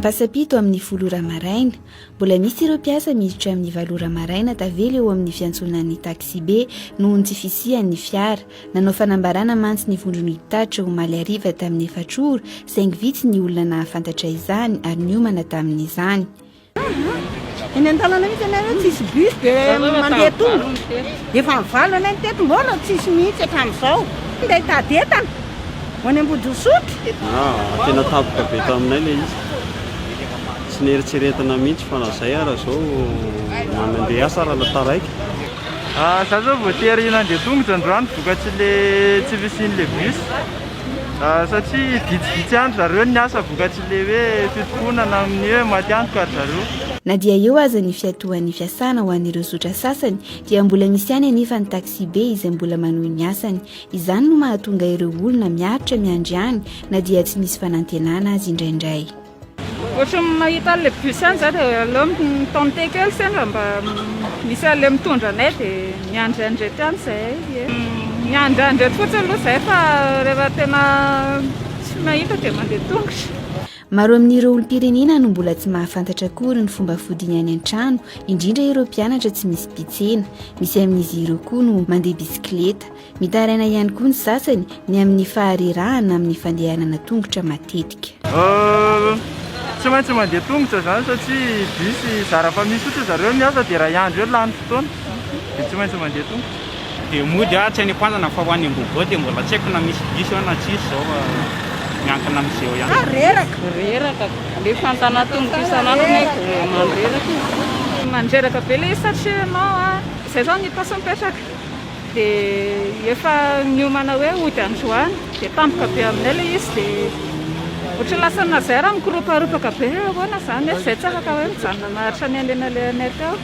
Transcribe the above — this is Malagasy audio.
Ampasampito amin'ny 10 ora maraina. Mbola misy ireo mpiasa miditra amin'ny 8 ora maraina tavela eo amin'ny fiantsonan'ny taxibe noho ny tsy fisian'ny fiara. Nanao fanambarana mantsy ny vondron'ny mpitatitra omaly hariva tamin'ny 4 ora, saingy vitsy ny olona nahafantatra izany ary niomana tamin'izany. Eny an-dalana mihitsy ianareo tsisy bus dia mandeha tongotra. Efa nivalona anay ny teto mbola tsisy mihitsy hatramin'izao. Ndeha hitady entana ho any Ambodisotry. Ah, tena tampoka be taminay ilay izy. Tsy nieritreretina mihitsy fa na izay ara izao na nandeha hiasa ara taraiky. Ah, za zao voatery nandeha tongotra androany vokatr'ilay tsy fisian'ilay bus. Satria vitsivitsy ihany ry zareo ny niasa vokatr'ilay hoe fitokonana amin'ny hoe maty antoka ry zareo. Na dia eo aza ny fiatoan'ny fiasana ho an'ireo zotra sasany dia mbola misy ihany anefa ny taxibe izay mbola manohy ny asany. Izany no mahatonga ireo olona miaritra miandry ihany na dia tsy misy fanantenana aza indraindray. Ohatran'ny mahita an'ilay bus ihany za dia aleo mi-tenter kely sendra mba misy an'ilay mitondra anay dia miandriandry eto ihany izahay ie. Miandriandry eto fotsiny aloha izahay fa rehefa tena tsy mahita dia mandeha tongotra. Maro amin'ireo olom-pirenena no mbola tsy mahafantatra akory ny fomba fodiany any an-trano, indrindra ireo mpianatra tsy misy mpitsena. Misy amin'izy ireo koa no mandeha bisikileta. Mitaraina ihany koa ny sasany ny amin'ny faharerahana amin'ny fandehanana tongotra matetika. Tsy maintsy mandeha tongotra izany satria bus zara fa misy fotsiny zareo miasa dia iray andro eo lany fotoana dia tsy maintsy mandeha tongotra. Dia mody aho tsy any Ampanjana fa ho any Ambohibao dia mbola tsy haiko na misy bus ao na tsisy izao fa miankina amin'izay eo ihany. Reraka. Reraka. Le fantana tongotra isan'andro anie dia mandreraka e. Mandreraka be le izy satria ianao a, izay zao ny Itaosy mipetraka. Dia efa niomana hoe hody androany, dia tampoka be aminay ilay izy dia ohatran'ny lasa nazaire mikoropaka be hoe ahoana izany nefa izahay tsy afaka hoe mijanona maharitra ny andeha nalehanay teo.